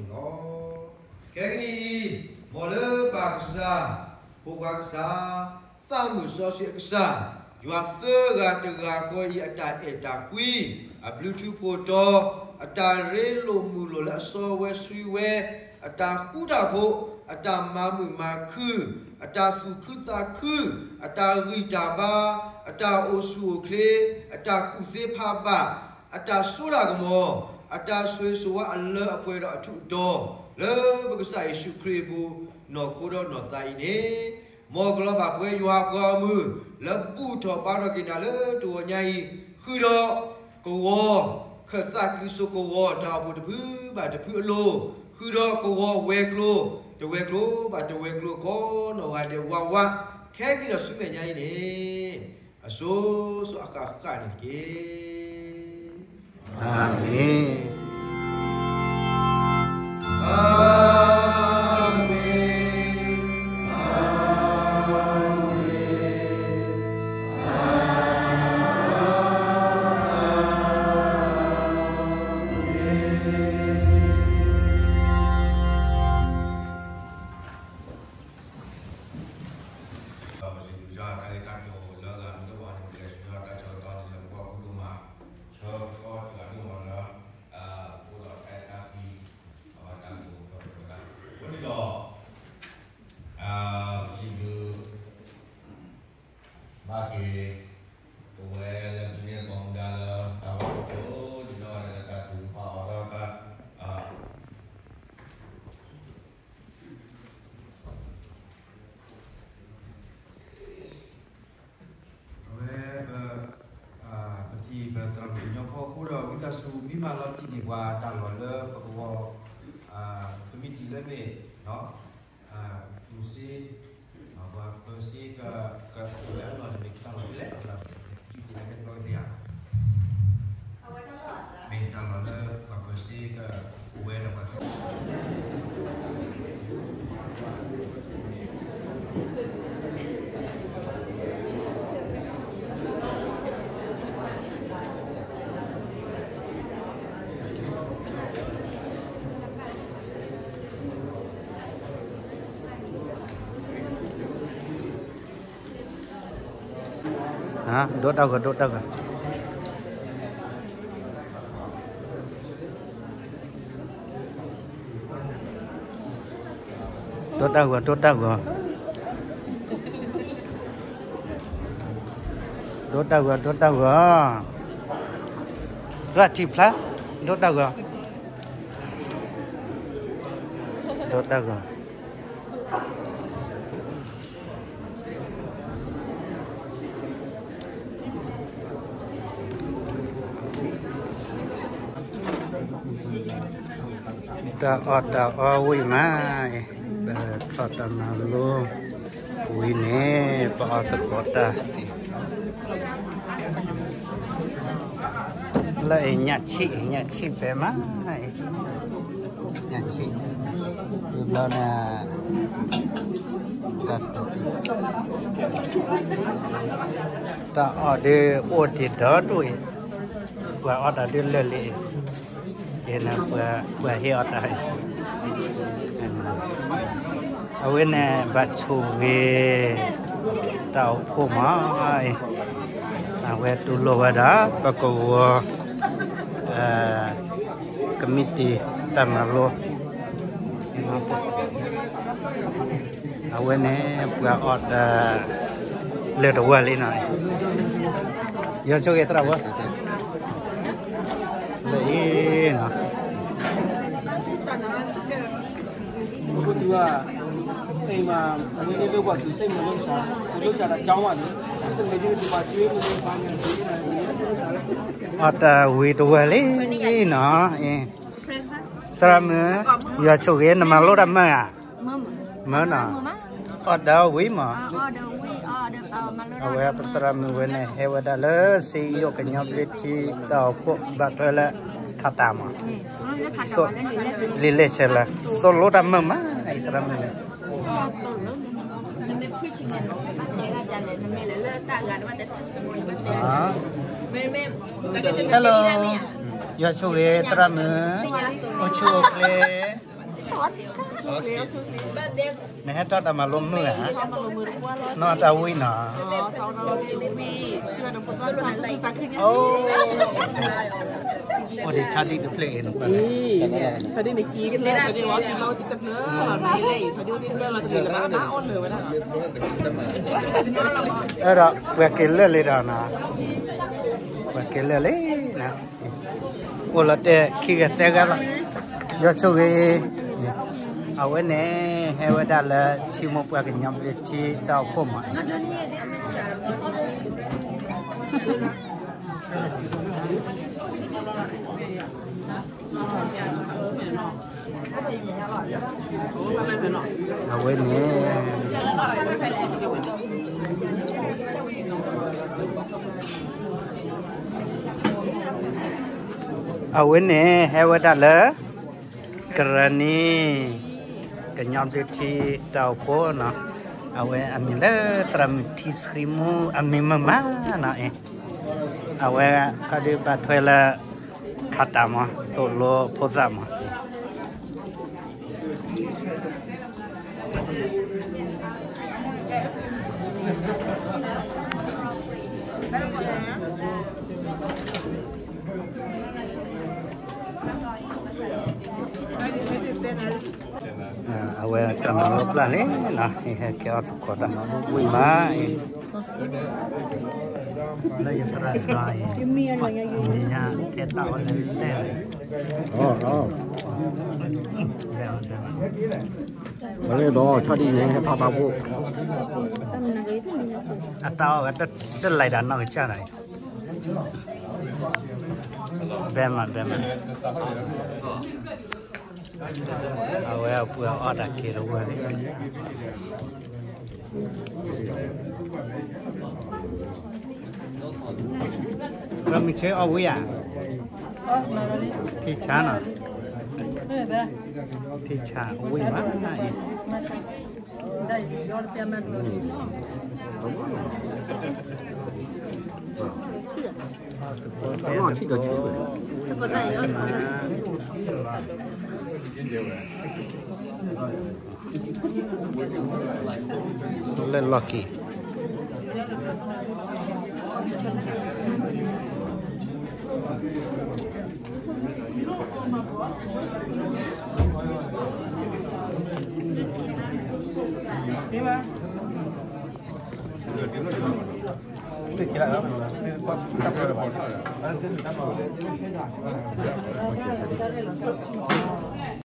လီၤ. ခဲကနံၣ်အံၤ, မ်လၢပၢ်ကစၢ်, ဖိခွါကစၢ်, သးမုၣ်စီဆှံအကစၢ်, ယွၤသၢဂၤတဂၤဃီအံၤအတၢ်အဲၣ်တၢ်ကွံ, အဘျုးထူဖိတီ, အတၢ်ရ့လိာ်မုာ်လိာ်လၢအစီဝဲဆှံဝဲ, အတၢ်ဃူတၢ်ဖိး, အတၢ်မၤမုာ်မၤခုၣ်, အတၢ်သူၣ်ခုသးခု, အတၢ်ဂံၢ်တၢ်ဘါ, အတၢ်အိၣ်ဆူၣ်အိၣ်ချ့, အတၢ်ကူၣ်သ့ဖးဘၣ်, အတၢ်စိတၢ်ကမီၤ, အတၢ်ဆိၣ်ဂ့ၤဆိၣ်ဝါအလၢအပှဲၤဒီးအထူးအတီၤ, လၢပကစၢ်ယ့ၣ်ၡူးခရံာ်အပူၤ, နီၢ်ခိဒီးနီၢ်သးအံၤန့ၣ်, မ်ကလီၤဘၣ်ပှဲၤယွၤပှၤဂီၢ်မုၢ်, လၢဘူၣ်ထီၣ်ဘါထီၣ်က့ၤနၤလၢတဂီၤညါအံၤ, ဃုာ်ဒီးကဝီၤ, ခၢၣ်သးကျုးစိကဝီၤတၢ်အိၣ်ဖှိၣ်တဖုဘၣ်တဖုအလိၤ, ဃုာ်ဒီးကဝီၤဝဲၤကျိၤ, တဝဲၤကျိၤဘၣ်တဝဲၤကျိၤကိးနီၢ်ဂၤဒဲးဝးဝး, ခဲကနံၣ်ဒီးဆူမဲာ်ညါအံၤန့ၣ်, အစိၤစိၤအဃၣ်ဃၣ်န့ၣ်တက့ၢ်. အၤမ့ၣ်. ဒီးပစံးဘျုးကစၢ်တၢ်ဂ့ၢ်တၢ်ကျိၤလၢအဂၤမ့ၢ်တအိၣ်ဘၣ်န့ၣ် ပကလဲၤဆူညါတၢ်ဆၢကတီၢ်န့ၣ် လၢပဂီၢ်ဖုဒိၣ်မး, ဆၢကတီၢ်တဂၤဒိၣ်မးလၢ အိၣ်ဒီးတၢ်အဲၣ်တၢ်ကွံ, အဝဲတၢ်ကပီၤပဝဲဒၣ်, အဃိန့ၣ်ဒီး ပစံးဘျုး ဘၣ်က့ၤ ပဝဲလၢ ပမ့ၢ်ကိးမူဒါလၢ တၢ်ဘၣ်အိၣ်ဖှိၣ် ဒ်နီၢ်ဂၤဒဲးလၢတၢ်ထုကဖၣ်အီၤဒီးတၢ် အဝဲ ပ ပထံၣ်ပသရၣ်မုၣ်ကညီဖီခိၣ်ဒီး ဝံသးစူၤမံမၤလီၤတံၢ်န့ၢ်ပှၤတၢ်လီၢ်လၢပကဝီၤ တမံၤတံၢ်လၢမ့ၢ် ပူၤစ့ ပှၤပၢၤစ့က ကဝဲအလီၢ်န့ၣ်မ့ၢ်တၢ်လီၢ်ဖဲလဲၣ် တၢ်လီၢ်ဖဲလဲၣ် မ့ၢ်တၢ်လီၢ်လၢပှၤပၢၤစ့က အိၣ်ဝဲဒီးပှၤခဲ ဒိးတၢ်ဂီၤ ဒိးတၢ်ဂီၤ ဒိးတၢ်ဂီၤ ဒိးတၢ်ဂီၤ ဒိးတၢ်ဂီၤ ဒိးတၢ်ဂီၤ ရၣ်ထံဖျါ ဒိးတၢ်ဂီၤ ဒိးတၢ်ဂီၤ တၢ်အီၣ်တၢ်အီဝံၤမး, ပထီၣ်တၢ်မၤလိဝံၤန့ၣ် ပအီၣ်သကိးတၢ်, လၢအညၣ်ဆံၣ် ညၣ်ဆံၣ်ဖဲမး, ညၣ်ဆံၣ်, တဘျီန့ၣ် တၢ်တိာ် တၢ်အီၣ်ဒုးအိၣ်ဒံးဒီဒူၣ်အံၤ, ပှၤအီၣ်တၢ်ဒုးလၢာ်လံအံၤ, ယဲန့ၣ်ပှၤဟ့ၣ်အီၣ်တၢ်အံၤ, အဝဲန့ၣ်ဘၣ်ဆိၣ်ဂ့ၤ တၢ်အိၣ်ဖှိၣ်မးအံၤ, အဝဲတူၢ်လိာ်ဝဲဒၣ် ပကဝီၤ ကမံးတံာ်တၢ်မၤလိ အဝဲန့ၣ် ပှၤအီၣ်တၢ်လၢာ်တဝၢလံနီၤ, ယွၤဆိၣ်ဂ့ၤသရၣ်ဝဲ, လၢအံၤနီၤ အီၣ်တၢ်ဝံၤတဝၢလံနီၤ, သရၣ်မုၣ်, ယွၤဆိၣ်ဂ့ၤ နမၤလိတၢ်မၢဧါ, မၢနီၤ, အီၣ်တၢ်ဝံၤမး, အဝဲပသရၣ်မုၣ်ဝဲန့ၣ် ဟဲဝဲဒၣ်လၢ စ့ယိၣ်ကညီဘျ့ထံ တၢ်အိၣ်ဖှိၣ်ဘၣ်ထွဲလၢ ထးတၢ်မး, လံာ်လဲၢ်ဆဲးလၢ သိၣ်လိတၢ်မၢမး သရၣ်မုၣ်န့ၣ် Hello, ယွၤဆိၣ်ဂ့ၤသရၣ်မုၣ်, အိၣ်ဆူၣ်အိၣ်ချ့ နဟဲထီၣ်တၢ်မၤလိမုာ်ဧါ, နီၢ်တၢ်ဝံၣ်နီၤ, အိၣ်ဒံးဆီဒံၣ်တဖျၢၣ်အံၤနီၤ, ဆီဒံၣ်န့ၣ်ခံတဖျၢၣ်, ဆီဒံၣ်ဝဲခံလီၤတဖျၢၣ်လီၤ, မ့ၢ်လဲၣ်အံၤ ဆီဒံၣ်အိၣ်တဖျၢၣ်လီၤတဖျၢၣ်လၢၤဘၣ် ဘၣ်အီၣ်လၢၤဝဲဒၣ်လီၤ, အဲၣ်ဒိးပှၤက့ၤလၢာ်လံဒီးနီၤ, ပှၤက့ၤလၢာ်လံနီၤ အိၣ်လီၤတဲာ်ခံဂၤသၢဂၤလီၤ, ယွၤဆိၣ်ဂ့ၤ, အဝဲန့ၣ် ဟဲဝဲဒၣ်လၢထံမိၢ်ပှၢ်ကညီဘျုးထံတၢ်အိၣ်ဖှိၣ်မး, အဝဲန့ၣ် အဝဲန့ၣ် ဟဲဝဲဒၣ်လၢ ကရၢနံၤ ကညီဘျုးထံတၢ်အိၣ်ဖှိၣ်နီၤ, အဝဲအမံၤလၢသရၣ်မုၣ်ထံဆှံမူ အမံၤမုာ်မးနီၤအံၤ, အဝဲခီဒုးဘၣ်ထွဲလၢ ခးတၢ်မး သိၣ်လိဖိသၣ်မး အဝဲတၢ်မၤလိပျၢ်လံနီၤ, ဟဲကဲအီၣ်သကိးတၢ်မၤလိဝံၣ်မးအံၤ, လၢယသရၣ်တၢ်အံၤ, မ့ၢ်ညါထဲတၢ်အီၣ်လဲၣ်လဲၣ်, ပှၤလဲၣ်ဒီး ဆီဒံၣ်န့ၣ် ဟဲဖးဖးဖိ, အတၢ်အီၣ်ဂၤတလဲၤဒၣ်နီၢ်ကစၢ်ဒၣ်အံၤ, ဘဲမး ဘဲမး အဝဲအပှၤအီၣ်တၢ်က့ၤတဝၢလံ, မုၢ်ဆ့အီၣ်ဝံၣ်ဧါ, ထံဆါနီၤ, ထံဆါဝံၣ်မးအံၤ လၢလီၢ်ခံ သ့ၣ်က့လၢ